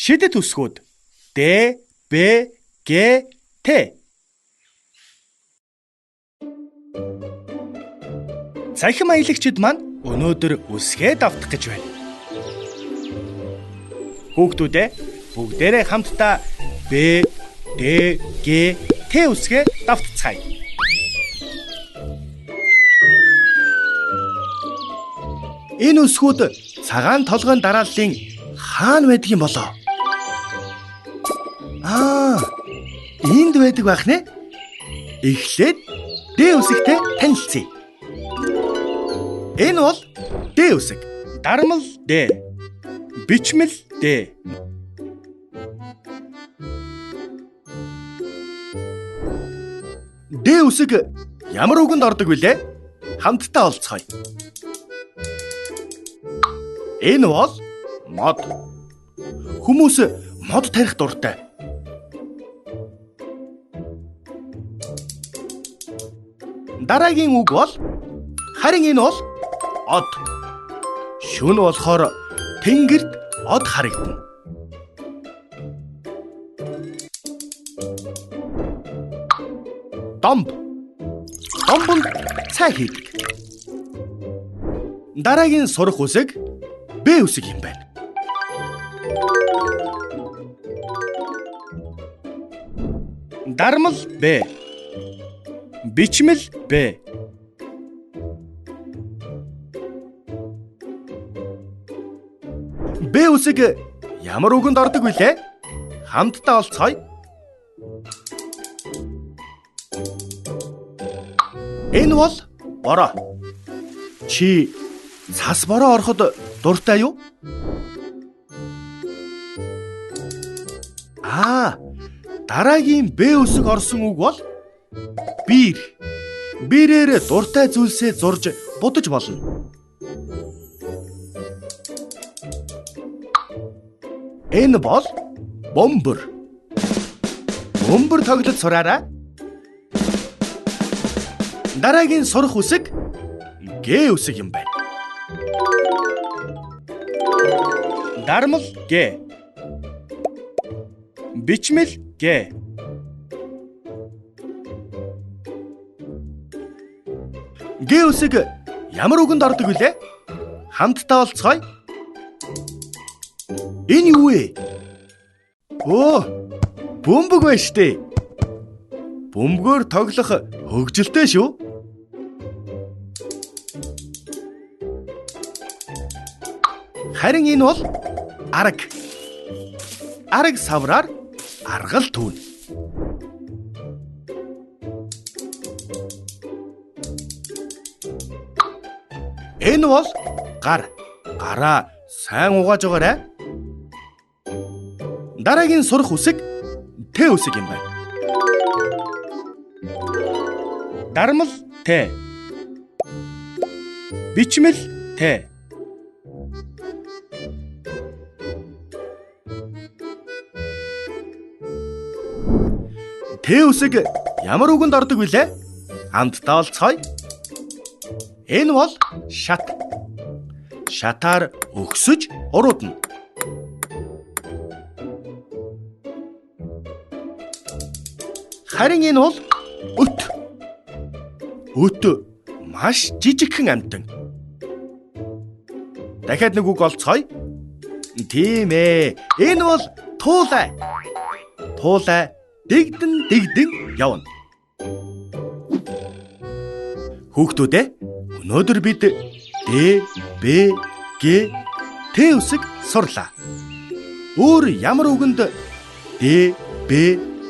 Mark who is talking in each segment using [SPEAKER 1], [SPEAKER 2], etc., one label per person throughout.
[SPEAKER 1] Шидэт үсгүүд Д, Б, Г, Т. Цахим аялагчид маань өнөөдөр үсгээ давтах гэж байна. Хүүхдүүд ээ, бүгдээрээ хамтдаа Б, Д, Г, Т үсгээ давтцгаая. Энэ үсгүүд цагаан толгойн дарааллын хаана байдаг юм болоо? Аа, энд байдаг байх нэ. Эхлээд Д үсэгтэй танилцъя. Энэ бол Д үсэг. Дармал Д. Бичмэл Д. Д үсэг ямар үгэнд ордог вүлээ? Хамтдаа олцгоё. Энэ бол мод. Хүмүүс мод тарих дуртай. Дараагийн үг бол харин энэ бол од. Шөнө болохоор тэнгэрт од харагдана. Домб. Домбонд цай хийдэг. Дараагийн сурах үсэг Б үсэг юм байна. Дармал Б. Бичмэл Б. Б үсэг ямар үгэнд ордог вүлээ? Хамтдаа олцгоё. Энэ бол бороо. Чи цас бороо ороход дуртай юу? Аа, дараагийн Б үсэг орсон үг бол биер. Биерээр дуртай зүйлсээ зурж будаж болно. Энэ бол бөмбөр. Бөмбөр тоглож сураарай. Дараагийн сурах үсэг Г үсэг юм байна. Дармал Г. Бичмэл Г. Г үсэг ямар үгэнд ордог вүлээ? Хамтдаа олцгоё. Энэ юу вэ? Өө, бөмбөг байна штэ. Бөмбөгөөр тоглох хөгжилтэй шүү. Харин энэ бол араг. Араг савраар аргал түүнэ. Энэ бол гар. Гараа сайн угааж байгаарай. Дараагийн сурах үсэг Т үсэг юм байна. Дармал Т. Бичмэл Т. Т үсэг ямар үгэнд ордог вүлээ? Хамтдаа олцгоё. Энэ бол шат. Шатаар өгсөж уруудна. Харин энэ бол өт. Өт маш жижигхэн амьтан. Дахиад нэг үг олцгоё. Тийм ээ. Энэ бол туулай. Туулай дэгдэн дэгдэн явна. Хүүхдүүд ээ, өнөөдөр бид Д, Б, Г, Т үсэг сурлаа. Өөр ямар үгэнд Д, Б,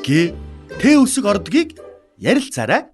[SPEAKER 1] Г, Т үсэг ордгийг ярилцаарай.